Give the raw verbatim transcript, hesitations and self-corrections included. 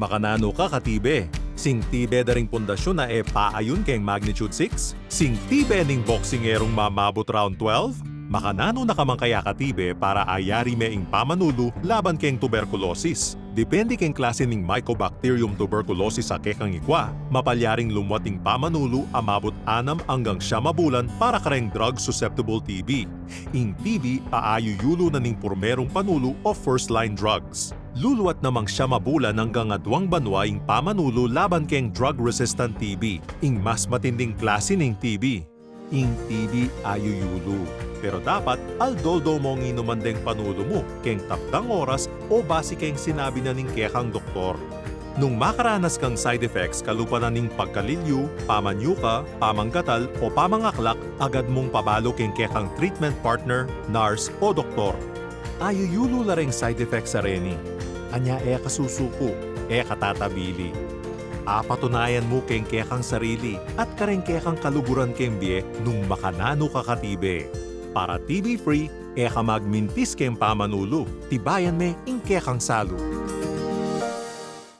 Makananu ka katibe? Sing tibe da ring pundasyun a e paayun keng Magnitude six? Sing tibe ning boksingerung mamabut round twelve? Makananu na ka man kaya katibe para ayari me ing pamanulu laban keng tuberkulosis? Depende keng klase ning Mycobacterium tuberculosis a kekang ikwa, mapalyaring lumwat ing pamanulu a mabut anam anggang siyam a bulan para kareng drug-susceptible T B. Ing T B, aayuyulu na ning purmerung panulu o first-line drugs. Luluwat namang siyam a bulan anggang aduang banua ing pamanulu laban keng drug-resistant T B, ing mas matinding klase ning T B. Ing T B ayuyulu. Pero dapat, aldo-aldo mong inuman deng panulu mu, keng tapdang oras o base keng sinabi na ning kekang doktor. Nung makaranas kang side effects kalupa na ning pagkalilyu, pamanyuka, pamanggatal, o pamangaklak, agad mung pabalu keng kekang treatment partner, nurse, o doktor. Ayuyulu la reng side effects a reni. Anya e ka susuku, e ka tatabili. Apatunayan mu keng kekang sarili at kareng kekang kaluguran keng bie nung makananu ka katibe. Para T B free, e ka magmintis keng pamanulu, tibayan me ing kekang salu.